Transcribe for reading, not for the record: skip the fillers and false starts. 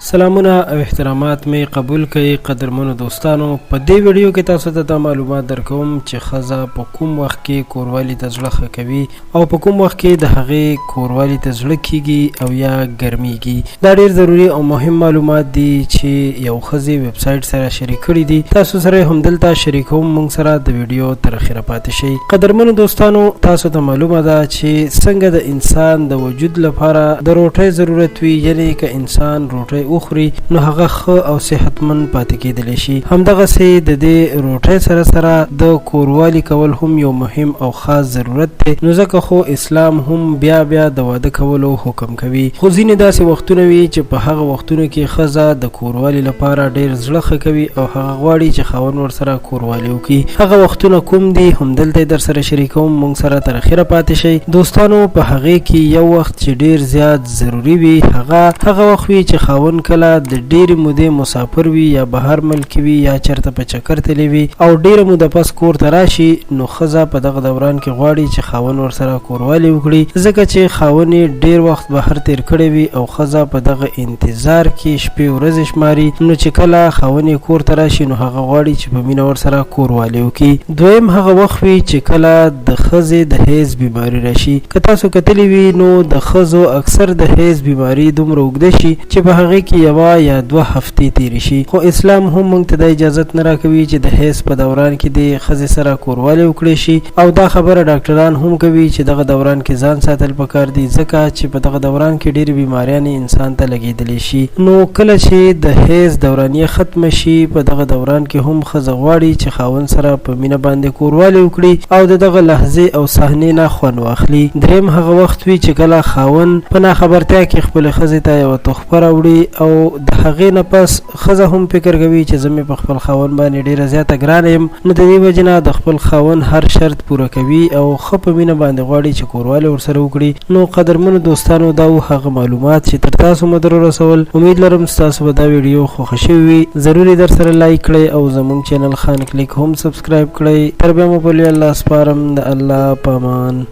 سلامونه او احترامات مې قبول کړئ قدرمنو دوستانو. په دې ویډیو کې تاسو ته دا معلومات درکوم چې ښځه په کوم وخت کې کوروالي ته زړه ښه کوي او په کوم وخت کې د هغې کوروالي ته زړه کیږي او یا ګرمیږي. دا ډیر ضروري او مهم معلومات دي چې یو ښځې ویب سایټ سره شریک کړي دي، تاسو سره هم دلته شریکوم. موږ سره د ویډیو تر اخره پاتې شئ. قدرمنو دوستانو، تاسو ته معلومه ده چې څنګه د انسان د وجود لپاره د روټۍ ضرورت وي، یعنی که انسان روټۍ وخوري نو هغه ښه او صحتمند پاتې کېدلی شي. همدغسې د دې روټۍ سره سره د کوروالي کول هم یو مهم او خاص ضرورت دی، نو ځکه خو اسلام هم بیا بیا د واده کولو حکم کوي. خو ځینې داسې وختونه وي چې په هغه وختونو کې ښځه د کوروالي لپاره ډېر زړه ښه کوي او هغه غواړي چې خاوند ورسره کوروالي وکړي. هغه وختونه کوم دي همدلته یې درسره شریکوم، موږ سره تر اخره پاتې شئ دوستانو. په هغې کې یو وخت چې ډېر زیات ضروري وي هغه وخت وي چې خاوند کله د ډېرې مودې مسافر وي، یا بهر ملک وي، یا چېرته په چکر تللی وي او ډېره موده پس کور ته راشي، نو ښځه په دغه دوران کې غواړي چې خاوند ورسره کوروالي وکړي، ځکه چې خاوند یې ډېر وخت بهر تېر کړی وي او ښځه په دغه انتظار کې شپې ورځې شماري. نو چې کله خاوند یې کور ته راشي نو هغه غواړي چې په مینه ورسره کوروالي وکړي. دویم هغه وخت وي چې کله د ښځې د حیض بیماري راشي. که تاسو کتلی وي نو د ښځو اکثر د حیض بیماري دومره اوږده شي چې په هغې کې یوه یا دوه هفتې تېرې شي، خو اسلام هم موږ ته دا اجازت نه راکوي چې د حیض په دوران کې دې ښځې سره کوروالي وکړی شي. او دا خبره ډاکټران هم کوي چې دغه دوران کې ځان ساتل پکار دي، ځکه چې په دغه دوران کې ډېرې بیماریانې انسان ته لګېدلی شي. نو کله چې د حیض دورانیه ختمه شي په دغه دوران کې هم ښځه غواړي چې خاوند سره په مینه باندې کوروالي وکړي او د دغه لحظې او صحنې نه خوند واخلي. دریم هغه وخت وي چې کله خاوند په ناخبرتیا کې خپلې ښځې ته یوه تحفه راوړي او د هغې نه پس ښځه هم فکر کوي چې زه مې په خپل خاوند باندې ډېره زیاته ګرانه یم، نو د دې وجې نه د خپل خاوند هر شرط پوره کوي او ښه په مینه باندې غواړي چې کوروالي ورسره وکړي. نو قدرمنو دوستانو، دا و هغه معلومات چې تر تاسو مو در ورسول. امید لرم ستاسو به دا ویډیو خوښه شوې وي. ضرور یې درسره لایک کړئ او زموږ چینل خان کلیک هم سبسکرایب کړئ. تر بیا مو په لوی الله سپارم، د الله په امان.